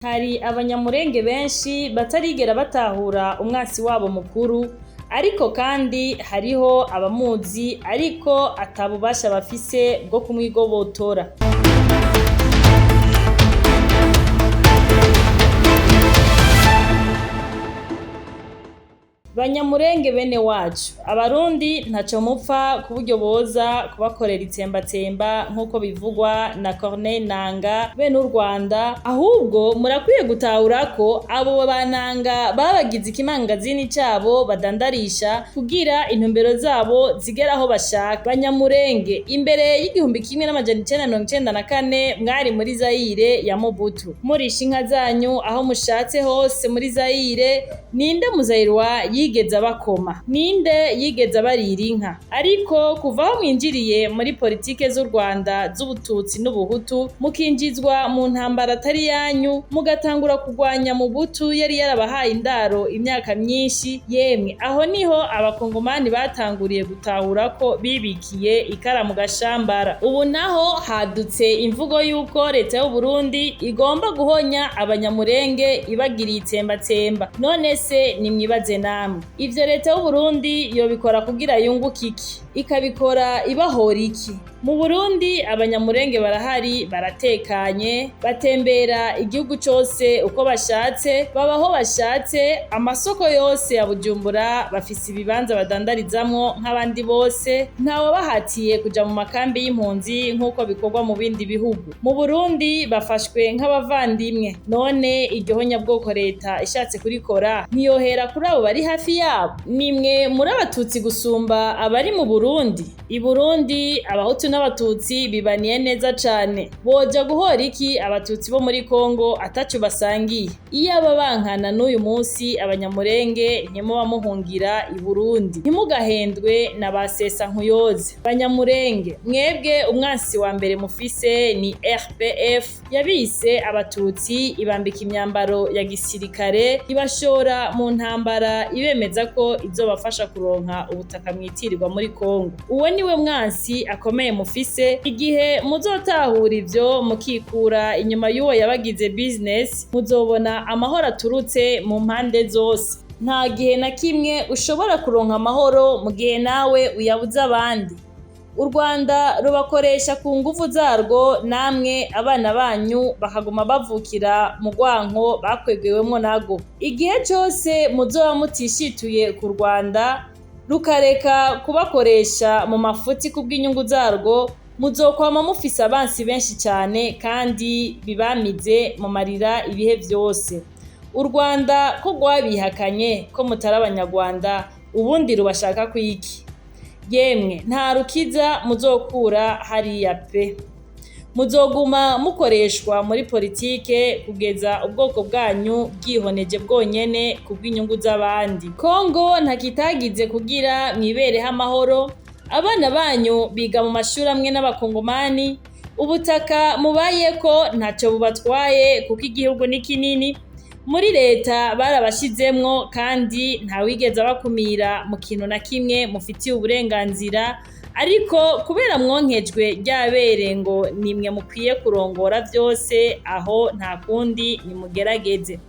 Hari abanyamurenge benshi batarigera batahura umwasi wabo mukuru, ariko kandi hariho abamuzi ariko ata bubasha bafise bwo kumwigobotora. Banyamurenge bene wacu, Abarundi ntaco mupfa kuburyo boza kubakorera itsembatsemba nk'uko bivugwa na Corneille Nanga bene Urwanda, ahubwo murakwiye gutahura ko abo ba Nanga babagize ikimangazini cabo badandarisha kugira intumbero zabo zigere aho bashaka. Banyamurenge, imbere y'1994 mwari muri Zaire ya Mobutu, murisha inka zanyu aho mushatse hose muri Zaire. Ninde muzayirwa yigeze abakoma? Ninde yigeze abarira inka? Ariko kuva aho mwinjiriye muri politike z'u Rwanda z'ubututsi n'ubuhutu, mukinjizwa mu ntambara atari yanyu, mugatangura kugwanya Mobutu yari yarabahaye indaro imyaka myinshi, yemwe aho niho abakongomani batanguriye gutahura ko bibikiye ikara mu gashambara. Ubu naho hadutse imvugo y'uko leta y'Uburundi igomba guhonya abanyamurenge ibagiriye itsembatsemba. None se nimwibaze namwe, ivyo leta y'Uburundi yobikora kugira yunguke iki? Ikabikora ibahora iki? Mu Burundi abanyamurenge barahari, baratekanye, batembera igihugu cose uko bashatse, baba aho bashatse, amasoko yose ya Bujumbura bafise ibibanza badandarizamwo nk'abandi bose, ntawabahatiye kuja mu makambi y'impunzi nk'uko bikorwa mu bindi bihugu. Mu Burundi bafashwe nk'abavandimwe. None iryo honyabwoko leta ishatse kurikora ntiyohera kuri abo bari hafi yabo? Nimwe muri abatutsi gusumba abari mu Burundi. I Burundi abahutu n'abatutsi bibaniye neza cane. Boja guhora iki abatutsi bo muri Kongo ataco basangiye? Iyaba bankana n'uyu munsi, abanyamurenge ntimuba muhungira i Burundi. Ntimugahendwe na ba Sesankuyoze. Banyamurenge, mwebwe umwansi wa mbere mufise ni RPF yabise abatutsi, ibambika imyambaro ya gisirikare, ibashora mu ntambara, ibemeza ko izobafasha kuronka ubutaka mwitirirwa muri Kongo. Uwo niwe mwansi akomeye mufise. Igihe muzotahura ivyo, mukikura inyuma y'uwo yabagize business, muzobona amahoro aturutse mu mpande zose. Nta gihe na kimwe ushobora kuronka amahoro mu gihe nawe uyabuza abandi. U Rwanda rubakoresha ku nguvu zarwo, namwe abana banyu bakaguma bavukira mu rwanko bakwegewemwo narwo. Igihe cose muzoba mutishituye ku Rwanda, rukareka kubakoresha mu mafuti kubw'inyungu zarwo, muzokwama mufise abansi benshi cane kandi bibamize mu marira ibihe vyose. U Rwanda ko rwabihakanye ko mutari abanyarwanda, ubundi rubashaka kwiki? Yemwe, nta rukiza muzokura hariya pe. Muzoguma mukoreshwa muri politike kugeza ubwoko bwanyu bwihoneje bwonyene kubw'inyungu z'abandi. Kongo ntakitagize kugira mwibereho amahoro, abana banyu biga mu mashuri amwe n'abakongomani, ubutaka mubayeko ntaco bubatwaye kuko igihugu ni kinini, muri leta barabashizemwo kandi ntawigeze abakumira mu kintu na kimwe mufitiye uburenganzira, ariko kubera mwonkejwe rya bere ngo nimwe mukwiye kurongora vyose, aho nta kundi nimugerageze.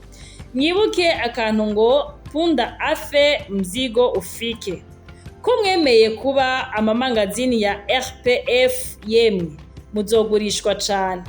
Mwibuke akantu ngo punda afe mzigo ufike. Ko mwemeye kuba amamangazini ya RPF, yemwe muzogurishwa cane.